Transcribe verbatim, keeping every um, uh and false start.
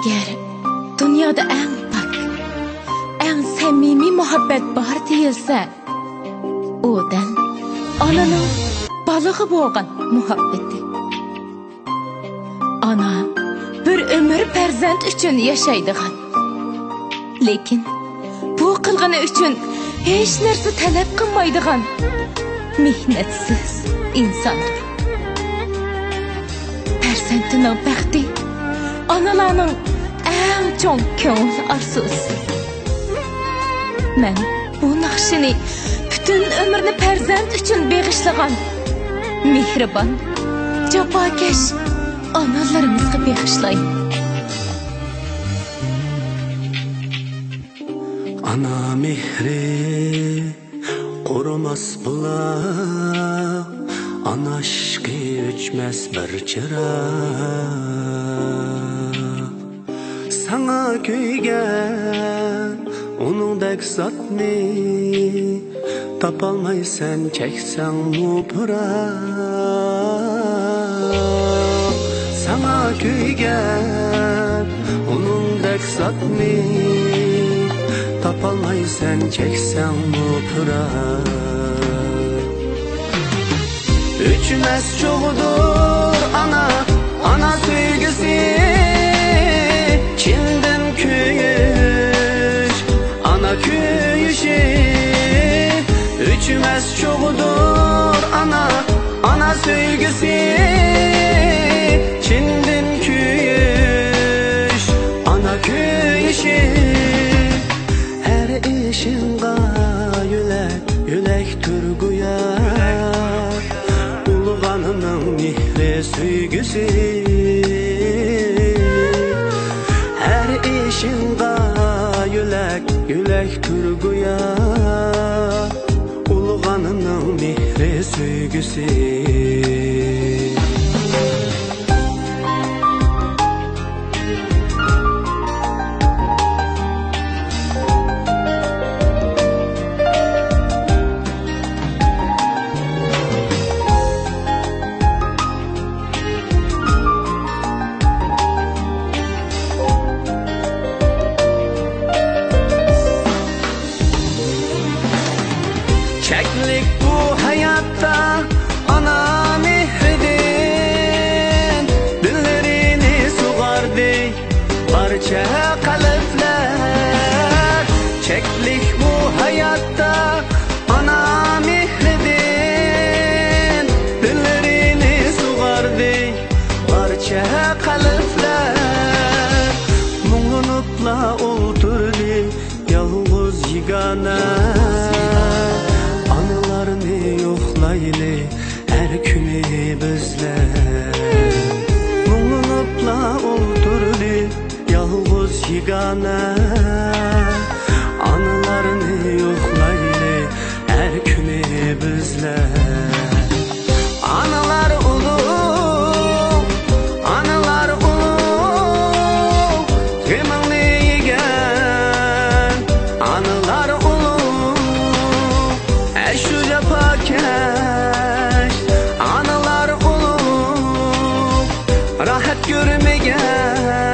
ئەگەر دۇنيادا ئەڭ پاك، ئەڭ سەمىمىي مۇھەببەت بار دېيىلسە، ئۇ دەل ئانىنىڭ بالىغا بولغان مۇھەببىتى. ئانا بىر ئۆمۈر پەرزەنت ئۈچۈن ياشايدىغان، لېكىن بۇ قىلغىنى ئۈچۈن ھېچ نەرسە تەلەپ قىلمايدىغان مېھنەتسىز ئىنساندۇر. پەرزەنتىنىڭ بەختى ئانىلارنىڭ ئەڭ چوڭ كۆڭۈل ئارزۇسى. مەن بۇ ناخشىنى پۈتۈن ئۆمرىنى پەرزەنت ئۈچۈن بېغىشلىغان مېھرىبان، جاپاكەش ئانىلىرىمىزغا بېغىشلايمەن. ئانا مېھرى قۇرۇماس بۇلاق، ئانا ئىشقى ئۆچمەس بىر چىراغ. ساڭا كۆيگەن ئۇنىڭدەك زاتنى تاپالمايسەن، چەكسەڭمۇ پىراق. ساڭا كۆيگەن ئۇنىڭدەك زاتنى تاپالمايسەن، چەكسەڭمۇ پىراق. ئۆچمەس چوغدۇر ئانا، ئانا سۆيگۈسى، چىندىن كۆيۈش، ئانا كۆيۈشى. ئۆچمەس چوغدۇر ئانا، ئانا سۆيگۈسى، چىندىن كۆيۈش، ئانا كۆيۈشى. ھەر ئىشىڭغا يۆلەك، يۆلەكتۇر گويا، ئۇلۇغ ئانىنىڭ مېھرى، سۆيگۈسى. ھەر ئىشىڭغا يۆلەك، يۆلەكتۇر گويا، ئۇلۇغ ئانىنىڭ مېھرى، سۆيگۈسى. چەكلىك بۇ ھاياتتا ئانا مېھرىدىن دىللىرىنى سۇغاردى بارچە قەلبلەر. چەكلىك بۇ ھاياتتا ئانا مېھرىدىن دىللىرىنى سۇغاردى بارچە قەلبلەر. مۇڭلىنىپلا ئولتۇردى يالغۇز يېگانە. ئانىلارنى يوقلايلى ھەر كۈنى بىزلەر. مۇڭلىنىپلا ئولتۇردى يالغۇز يېگانە. ئانىلارنى يوقلايلى ھەر كۈنى بىزلەر. ئانىلار ئۇلۇغ، ئانىلار ئۇلۇغ، غېمىڭنى يېگەن ئانىلار ئۇلۇغ. ئەشۇ جاپاكەش ئانىلار ئۇلۇغ، راھەت كۆرمىگەن